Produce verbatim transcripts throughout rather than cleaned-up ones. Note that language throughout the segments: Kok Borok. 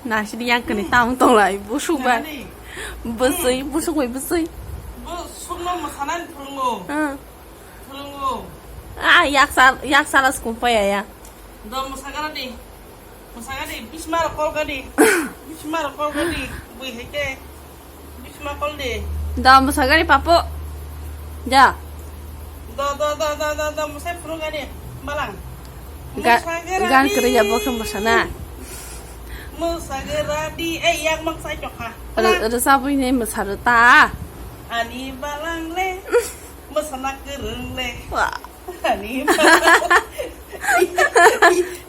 Nasidi yang kani tang tong lai, busuk bai. Nani? Busui, busuk bai, busui. Bu sukno mwsanani phwrwngo. Hmm. Phwrwngo. Ah, yaksa, yaksa las kumpaya ya. Do mwsagara di. Mwsagara di, bisma rok call gadi. Bisma rok call gadi. Bui hai ke. Bisma call de. Da mwsagari papo. Ja. Da, da, da, da, da, da, mwsai phuru gani. Balang. Ga-, gan kwrwi ya bo khe mwsana. Mwsagara di, eh, yak mak sai chokha. Re-, rwchabwi ne mwsarw ta. Ani balang le. Mwsana kwrwng le. Wa. Ani balang.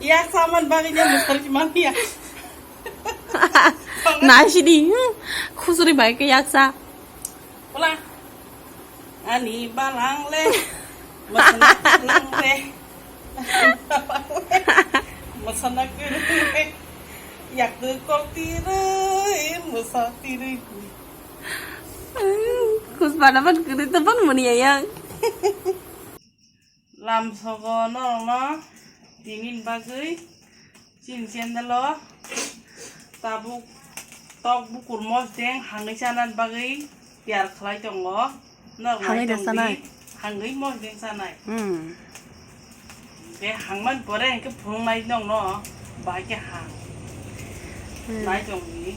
Yak saman bagwi ne mwsarw mani ya. Naisidi, hmm, khusuri bai khe yaksa. Wala. Ani balang le. Masana kwrwng le. Masana kwrwng le. Yak de kok tirwi, masa tirwi. Khusbana ban kwrwi to ban muni ayang. Lamsogo norokno tini bagwi chini channel o tabuk tok bukur mosdeng hangwi chana bagwi tiyar khlai tongo. Norok hangwi da naitongo chanai? Hangwi mosdeng chanai. Hmm. Hingke hangmani pore hingke phunuknai nokno bahai khe hang. Hmm. Naitongo.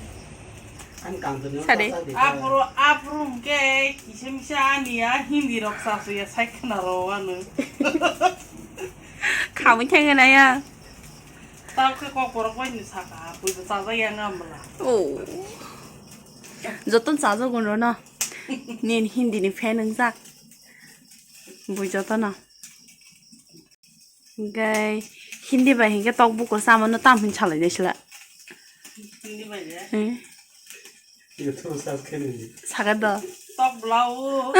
Sade. Aphuru, aphuru hwnkhe kisa misa ani a Hindi rok chasu ya sai khna rw ano. Khamwi thangwi naya. Tamo khe kok borok bai ni saka, buibo chajak ya wng mala. Oh. Joto chajago no no. Nin Hindi ni fan wngjak. Bui joto no. Hingke Hindi bai hingke tok bukur samano tam hin salai nai sila. Hindi bai de? Hmm. Sakha do. Tok blau.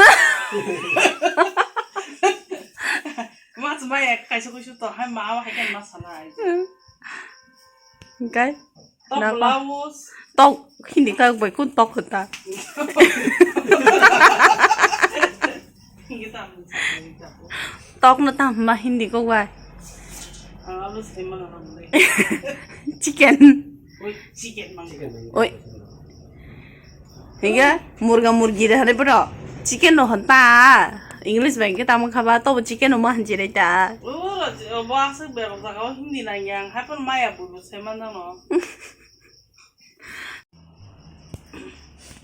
Mas mai kaisa kuisu to hai ma hai kan mas salai. Hmm. Hingke? Tok blouse. Tok Hindi kok bai kun tok hota. Tok no tam ma Hindi kok bai. Chicken. Oi. Higa murga murgi de hare bro. Chicken no hon ta. English bai ke tamo khaba to chicken no ma hanjire ta. O bo asuk be jaga Hindi na yang. Hapan maya bulu se man no.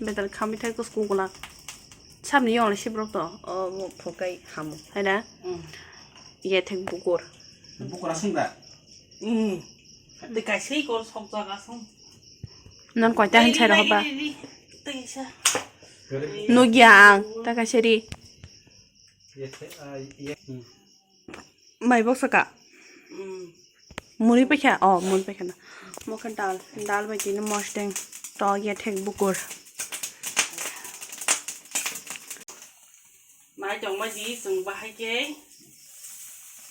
Betal khamwi thai kus kungulak. Samni yong le sibrok to. O phukai hamu. Hai na? Ye thek bukur. Bukur asung da. Hmm. De kaisai kor sok jaga sung. Non koita hin chai rohba. Nugya ang ta kaisari. Mai bok saka. Muri paikha, oh, muri paikha na. Mokhe dal, dal bai tini mosdeng. To ye thek bukur. Nai tongma di chwng bahai khe.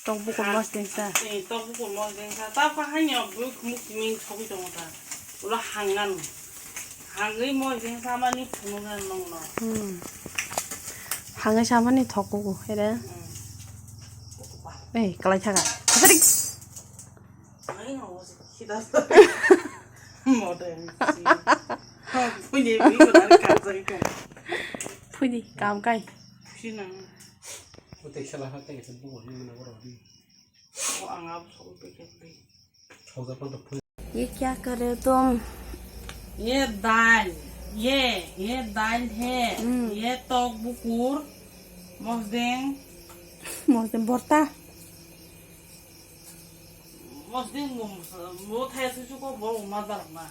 Tok bukur mosdeng sa. Eh, tok bukur mosdeng sa. Ta bahai no buk muk ming thogwi tongo ta. Ulo hangan. Hangwi mosdeng samani phunukna nongno. Hmm. Hangwi samani thok kuku, ere? Hmm. Ei, kalai thaka. Kasarik. Ai, no, sida. Modern. Punya ibu ibu dari kaca itu. Pudi, kam kai. Sina. Utek salah hati kita bukan ini mana orang ni. Oh, anggap so utek. ये क्या कर रहे हो तुम? ये दाल, ये, ये दाल है, हम्म। ये tok bukur, mosdeng. Mosdeng borta. Mosdeng mo, mo thai su su ko bo ma dar na.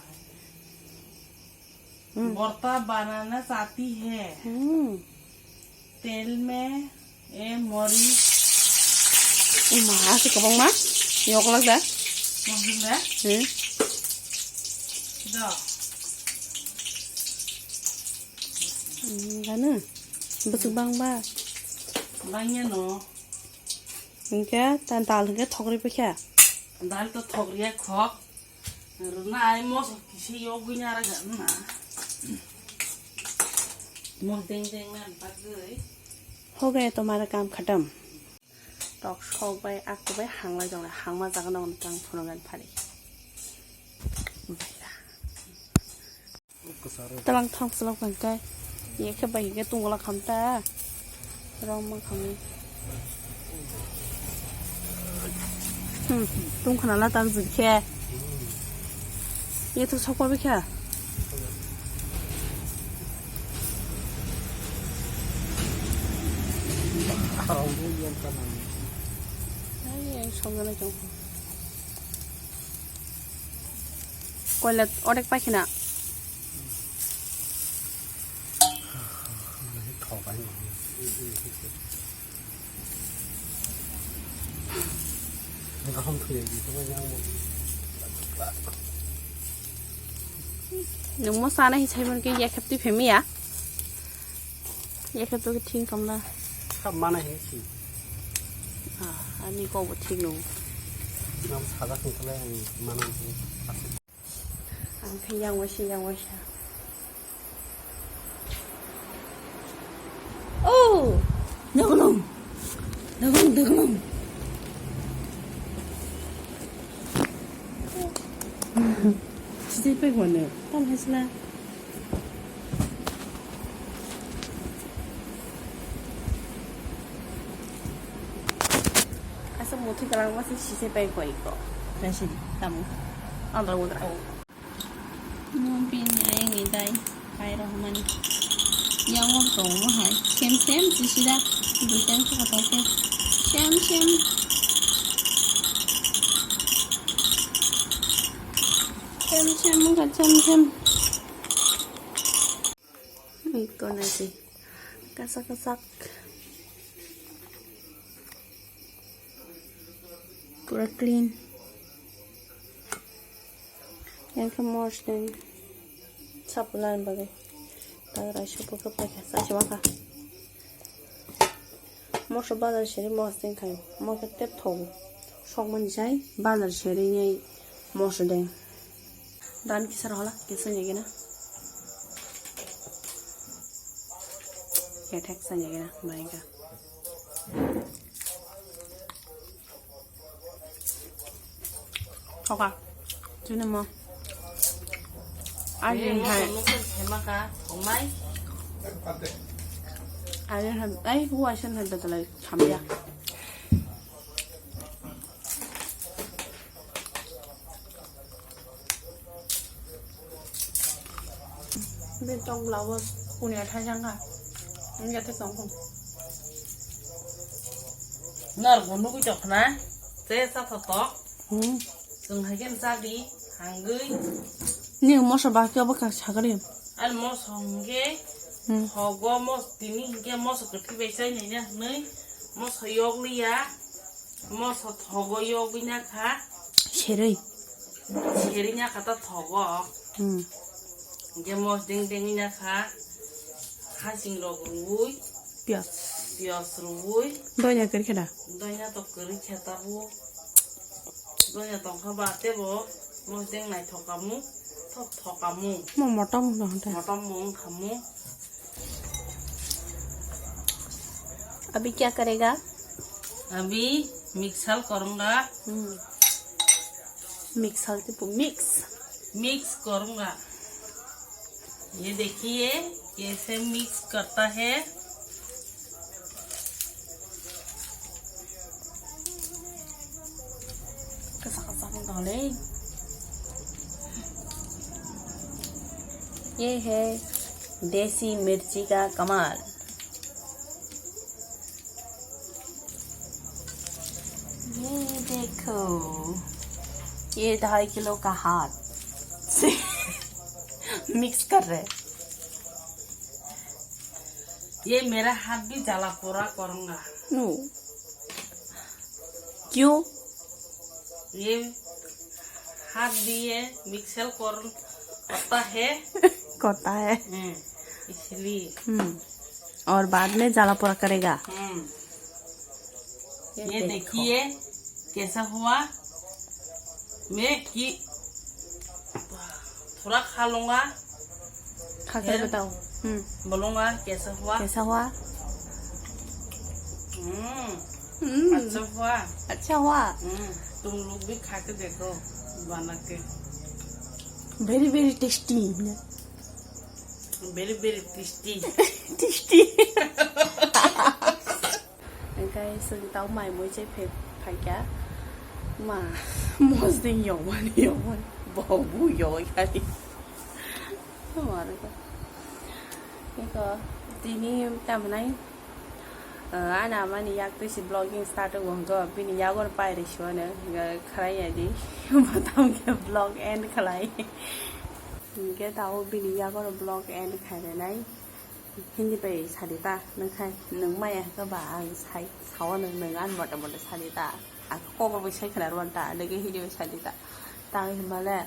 हम्म। भरता बनाना चाहती है। हम्म। तेल में ए मरीच। Uma, asik kabang ma? Yok lak da? Mungkin da? Hmm. Da. Hmm, gana. Besuk bang ba. Bangnya no. Hingke, tan dal hingke thokri pakya. Dal to thokri ya khok. Rwna ai moso kisi yogwi nara ga na. Mo deng deng na bagwi. Ho gaya tumhara kam khatam. Tok sok bai, ak bai, hanglai jong lai, hangma jaga no tang phuno gan phari. Talang thang selok hwnkhe, ye khe bai hwnkhe tungla khamta. Rong ma khamwi. Hmm, tungkhana la tang jin khe. Ye to sokma bikha. Ai, ai, sokna lai tong. Koila odek paikhe na. Nwng mo sana hi saiman ke yakhep twi phemiya. Yakhep to thing kamla. Kha mana hin si. Ah, ani ko bo thik no. Nam sada khung kale ang mana hin. Ang khe yang waisa, yang waisa. Oh! Daglong! Daglong, daglong! Sijai pai wano, tam hai sila. Asa muthi kalang masi sise pai koi ko. Nasi tamu. Andra udra. Mo bini ayang ni dai. Kai rohmani. Yang wang tong mo hai. Sem sem sisida. Duitang ko kata ke. Sem sem. Sem sem ka sem sem. Iko nasi. Kasak kasak. Pura clean. Yang khe mosdeng sapulan bagwi. Tagra supo khe paikha, sachi makha. Moso bazar seri mosdeng khai. Mokhe tep thogo. Sokmani jai bazar seri nyai mosdeng. Dan kisa rohola, kisa nyegena. Kethek sa nyegena, baika. Thoka. Chini mo. Ajin hai. Ajin hai. Ai, hu asan hai betalai chamya. Bini tong blouse kuni athai jang kha. Wngya tei tong kho. Nor bo nugui tong khna. Tei cha tho tok. Hmm. Chwng hai khe cha di hangwi. Ni moso ba khe obo kha sagari. Ani moso hwnkhe. Hmm. Hogo mos tini hwnkhe moso kwthwi bai chai nai na hwnwi moso yok liya. Moso thogo yogwi na kha. Serwi. Serwi na kha ta thogo. Hmm. Hingke mos deng dengwi na kha. Hasing rok rwui. Piyaj. Piyaj rwui. Doina kwrwi khe da? Doina to kwrwi khe tabuk. Doina tong kha ba tebo mos deng naithok kamu. Thok thok kamu. Mo motom no hwnta. Motom mo wng khamu. अभी क्या करेगा? अभी मिक्सर करूँगा। हम्म। मिक्सर के पु-, mix. Mix करूँगा। ये देखिए कैसे मिक्स करता है। Kasak kasak ni tong le. ये है देसी मिर्ची का कमाल। ये देखो, ये ढाई किलो का हाथ से मिक्स कर रहे। ये मेरा हाथ भी जला पूरा करूँगा। नो। क्यों? ये हाथ दिए मिक्सर कर-, करता है। करता है। हम्म, इसलिए। हम्म। और बाद में जला पूरा करेगा। हम्म। ये ये देखो। देखिए कैसा हुआ। मैं कि थोड़ा खा लूँगा। खाकर फिर बताओ। हम्म। बोलूँगा कैसा हुआ। कैसा हुआ? हम्म। हम्म। अच्छा हुआ। अच्छा हुआ। हम्म। तुम लोग भी खा के देखो बना के। Very, very tasty। Very, very tasty. Tasty. Hingke chwng tau mai mui chai phai, phaikha. Ma, mosding yomani, yomani. Bobu yoi kali. Eko, tini tamnai. Eh, ani amani yak twi si vlogging start tongo hwnkhe, bini yago no pairwi suano, hwnkhe khlai ya di. Bo tamo khe vlog end khlai. Hwnkhe tamo bini yago no vlog end khainai. Hindi bai sadi ta, nwng khai, nwng maya hwnkhe ba ang sai, sao nwng, nwng ani mota mota sadi ta. Ang kok bai sai khna rwna ta, lege hindi bai sadi ta. Tang himale,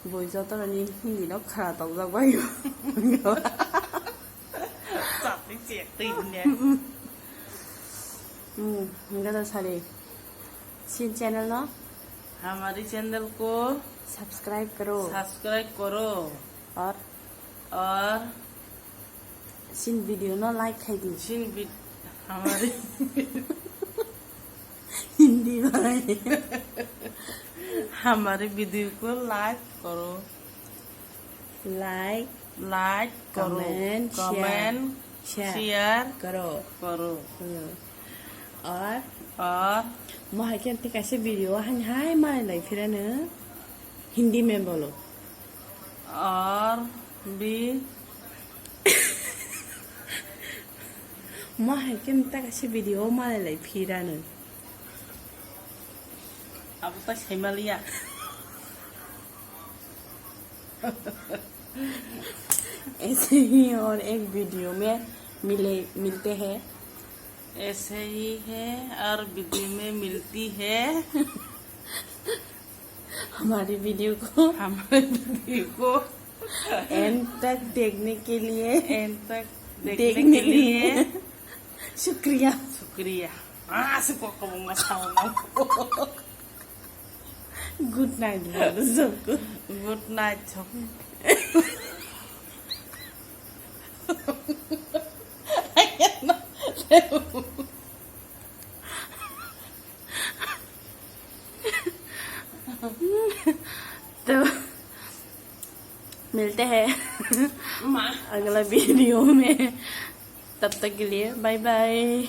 boi joto ni hindi no khna tokjak bai. Chati chek twi ne. Hmm, hingke to sari. Sin channel no? हमारी चैनल को सब्सक्राइब करो। सब्सक्राइब करो। और? और? Sin video no like khai di। Sin vid-, हमारी हिंदी भाई। हमारी वीडियो को लाइक करो। Like, लाइक करो, कमेंट, कमेंट, शेयर, शेयर करो। करो। हम्म। और? और? Mo hai khe tei kaisa video han hai malai lai phirano Hindi में बोलो। और भी Mo hai khe tei kaisa video malai lai phirano। Abo ta saimaliya। ऐसे ही और एक वीडियो में मिले, मिलते हैं। ऐसे ही है और वीडियो में मिलती है। हमारी वीडियो को हमारे वीडियो को एंड तक देखने के लिए एंड तक देखने देखने के के लिए लिए शुक्रिया। शुक्रिया। Ah, si kok kobong ma sao nang. Good night, brother Joko. Good night, Joko. तो मिलते हैं अगला वीडियो में। तब तक के लिए बाय बाय।